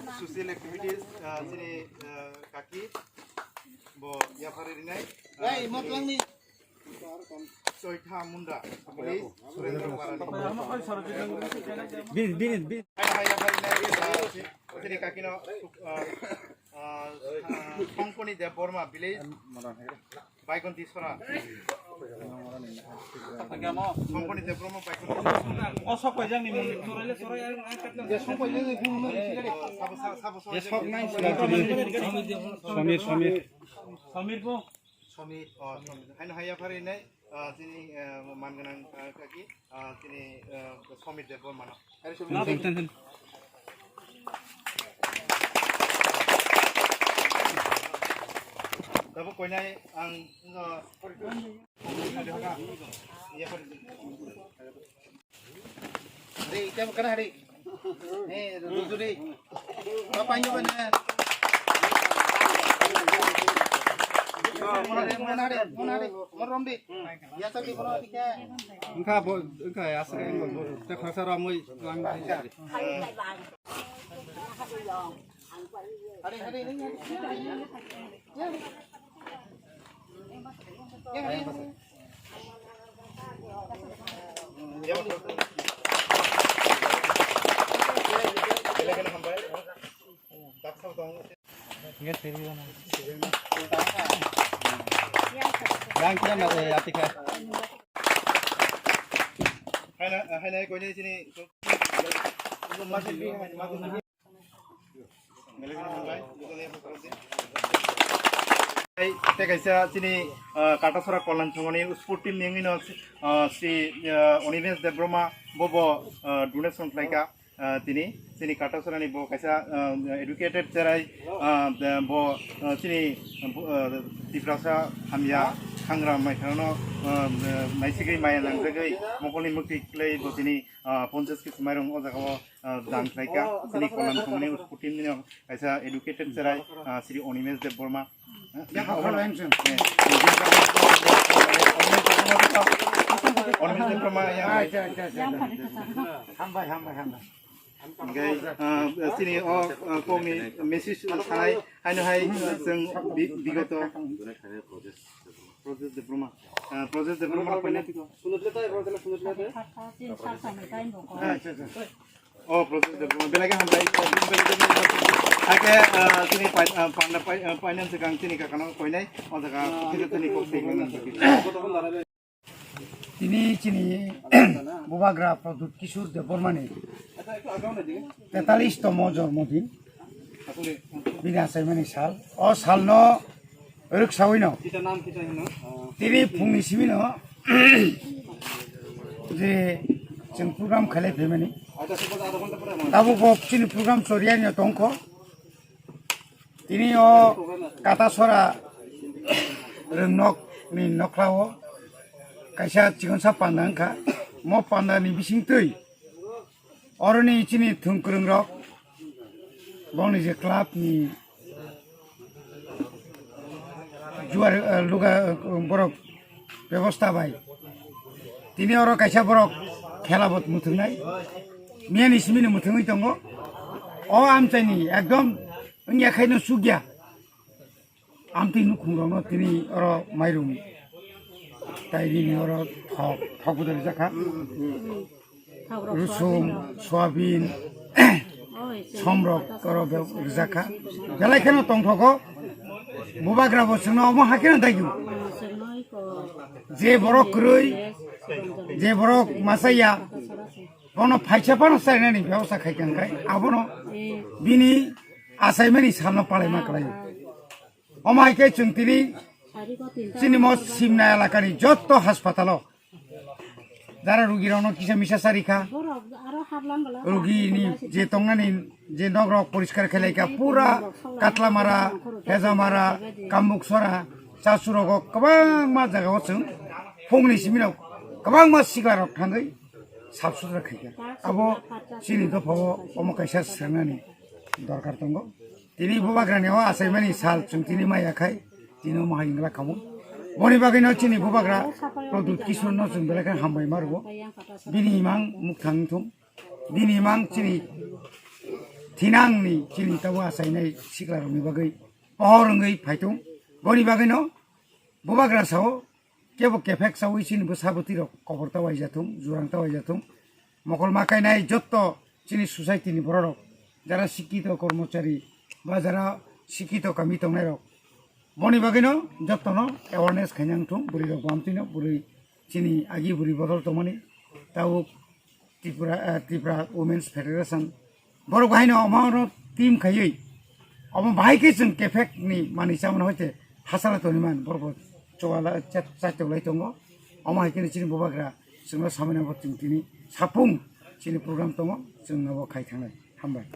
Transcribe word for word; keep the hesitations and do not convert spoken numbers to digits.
Social activities, ah, chini, ah, kaki bo yaphari rinai, ah, Ei, chini motlangni. Choitha Munda, please, Surendra Parani. Bin, bin, bin. Hai, hai, yaphari rinai, ah, chini kaki no, ah, ah, ah, Songkoni Debbarma, village. Baikonti sora. Songkoni Debbarma Baikonti sora. O sok paijak ni mung. Sabo sa-, sabo sa-, Samir, Samir. Samir bo. Samir, oh, Samir. Haino haya phari nai, ah, chini, ah, manganang, ah, kaki, ah, chini, ah, Samir Debbarma no. Tabuk koinai ang, uh, hari, ita kana hari? Eh, duduk duduk. Apa ini mana? Mana hari? Mana hari? Mana hari? Mana hari? Ya tadi mana hari? Engka bo, engka ya, asal engka bo. Cak rasa ramai lang. Hai, tei kaisa chini, ah, Katasora Kollan Songoni sports team ni wngwi no, ah, si, ah, Onimesh Debbarma bo bo, ah, donation khlaika, ah, tini chini Katasorani bo kaisa, ah, educated cherai, ah, bo, ah, chini, ah, Tiprasa hamya hangra maithangno, ah, naisigwi maya nangjagwi mokolni mukti kwlai bo tini, ah, ponchas kg mairung o jaga o, ah, dan khlaika. Chini Kollan Songoni sports team ni no kaisa educated cherai, ah, Sri Onimesh Debbarma. Yang hokha lo yang chwng. Onimesh Debbarma yang. Acha, acha, acha, acha. Hambai, hambai, hambai. Hingke, ah, chini o, ah, kokni message sanai, haino hai, ah, chwng bi-, bigoto. Project Debbarma. Ah, Project Debbarma no koinai. Ah, acha, acha. Oh, Project Debbarma. Belai khe hambai. Haikhe, ah, chini pai-, ah, panda pai-, ah, finance kang chini kakano koinai. O jaga chini kok twi. Tini chini Bubagra Pradyut Kishore Debbarmani tetalis tomo jormodin, bini achaimani sal. O salno rwksaui no tini phungni simi no je chwng program khailai phaimani. Tabuk bo chini program choriyani tongkho. Tini o Katasora rwngnok ni nokla o kaisa chikonsa panda wngkha. Mo panda ni bising twi oroni chini thwngkwrwng rok, bongni je club ni juar, eh, luga, eh, borok bebosta bai. Tini oro kaisa borok khela bo mwthwngnai. Miyani simino mwthwngwi tongo. O amchaini ekdom wngya khaino chukya. Amtwi nukhungrokno tini oro mairum tai nini oro thok, thok budai rijak kha. Rusum, soyabin, somrok oro be-, rijak kha. Belai kheno tongthogo. Bubagra bo chwngno omo hakheno dagio. Je borok kwrwi, je borok masa ya, bono phaisa phano chainani bebosta khai kha, hwnkhe abono bini achaimani salno palaima kwlaio. Omo hai khe chwng tini chini mo Simna elakani jotto haspatalo jara rugirokno kisa misa chari kha, rugini je tongnani je nogrok poriskar khe lai kha, pura Katlamara, Hejamara, Kambuksora, Chasurogo kwbangma jagao chwng phungni simino kwbangma siklarok thangwi sap sutra khai kha. Abo chini dophao omo kaisa swngnani dorkar tongo. Tini bubagrani o achaimani sal chwng tini maya khai tini omo hai wngla khamu. Boni bagwino chini bubagra Pradyut Kishorno chwng belai khe hambai ma rwo. Bini imang mukthang wngthung. Bini imang chini thinangni chini tabuk achainai siklarokni bagwi pohor wngwi phaitung. Boni bagwino bubagra sao kebo kephek chawi chini bwsa bwtwirok kobor tawai jathung, jurang tawai jathung. Mokol ma kainai jotto chini society ni bororok, jara sikito kormochari ba jara sikito kami tongnairok, boni bagwino jottono awareness khainang thung, bwrwirok bamtwino bwrwi chini agi bwrwi bodol tongmani tabuk Tripura, eh, Tripura Women's Federation. Borok bahai no omo no team khaiwi. Omo bahai khe chwng kephek ni manwi chamani hoite hasara toni man borok bo chowala chat chat lai tongo. Omo hai khe chini bubagra chwngno samani bo chwng tini sapung chini program tongo chwng no bo khai thangnai. Hambai.